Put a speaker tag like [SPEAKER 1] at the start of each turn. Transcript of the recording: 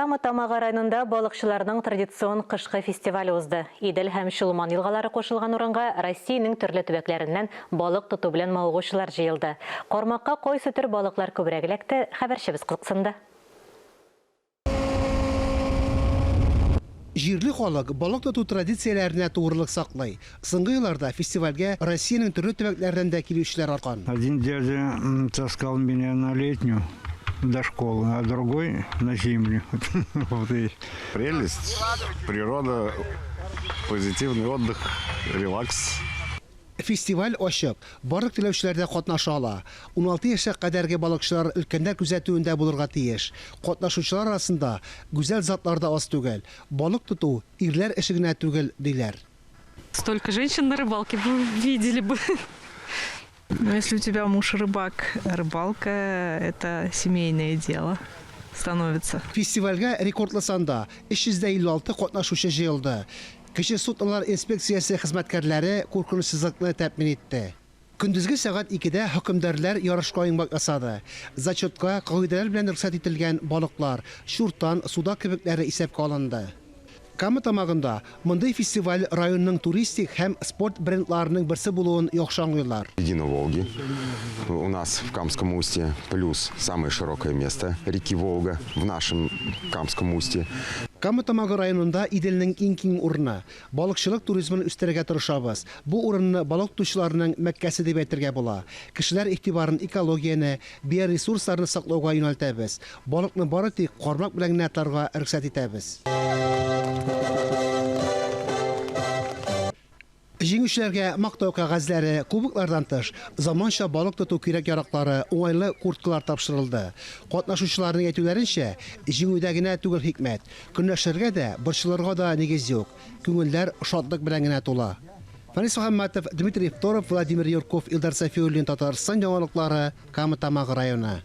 [SPEAKER 1] Кама Тамагы районында балыкчыларның традицион кышкы фестивале узды. Идел һәм Чулман елгалары кушылган урынга Россиянең төрле төбәкләреннән балык тоту белән мавыгучылар җыелды. Кармакка кайсы төр балыклар күбрәк эләкте, хәбәрчебез кызыксынды.
[SPEAKER 2] Җирле халык балык тоту традицияләренә тугрылык саклый. Соңгы елларда фестивальгә Россиянең төрле төбәкләреннән дә килүчеләр арткан.
[SPEAKER 3] Один дядя таскал меня на летнюю до школы, а другой на зимнюю. Вот и
[SPEAKER 4] Прелесть, природа, позитивный отдых, релакс.
[SPEAKER 2] Фестиваль ачык, барлык теләүчеләр дә катнаша ала. 16 яшькә кадәрге балыкчылар өлкәннәр күзәтүендә булырга тиеш. Катнашучылар арасында гүзәл затлар да аз түгел. Балык тоту, ирләр эше генә түгел, диләр.
[SPEAKER 5] Столько женщин на рыбалке вы видели бы.
[SPEAKER 6] Ну, если у тебя муж рыбак, рыбалка – это семейное дело становится.
[SPEAKER 2] Фестивальгә рекордлы санда, 356 катнашучы җыелды. Кече суднолар инспекциясе хезмәткәрләре куркынычсызлыкны тәэмин итте. Көндезге сәгать икедә хөкемдарлар ярышка йомгак ясады. Зачетка кагыйдәләр белән рөхсәт ителгән балыклар, чуртан, судак кебекләре исәпкә алынды. Кама Тамагында мондый фестиваль районның туристик һәм спорт брендларының берсе булуын яхшы аңлыйлар.
[SPEAKER 4] Середина Волги у нас в Камском устье, плюс самое широкое место реки Волга в нашем Камском устье.
[SPEAKER 2] Кама Тамагы районында Иделнең иң киң урыны. Балыкчылык туризмын үстерергә тырышабыз. Бу урынны балык тотучыларның Мәккәсе дип әйтергә була. Кешеләр игътибарын экологияне, биоресурсларны саклауга юнәлтәбез. Балыкны бары тик кармак белән генә тотарга рөхсәт итәбез. Җиңүчеләргә мактау кәгазьләре, кубоклардан тыш, заманча балык тоту кирәк-яраклары, уңайлы курткалар тапшырылды. Катнашучыларның әйтүләренчә, җиңүдә генә түгел хикмәт. Көнләшергә дә, борчылырга да нигез юк. Күңелләр шатлык белән генә тула. Фәнис Мөхәммәтов, Дмитрий Второв, Владимир Юрков, Илдар Сафиуллин, Татарстан яңалыклары, Кама Тамагы районы.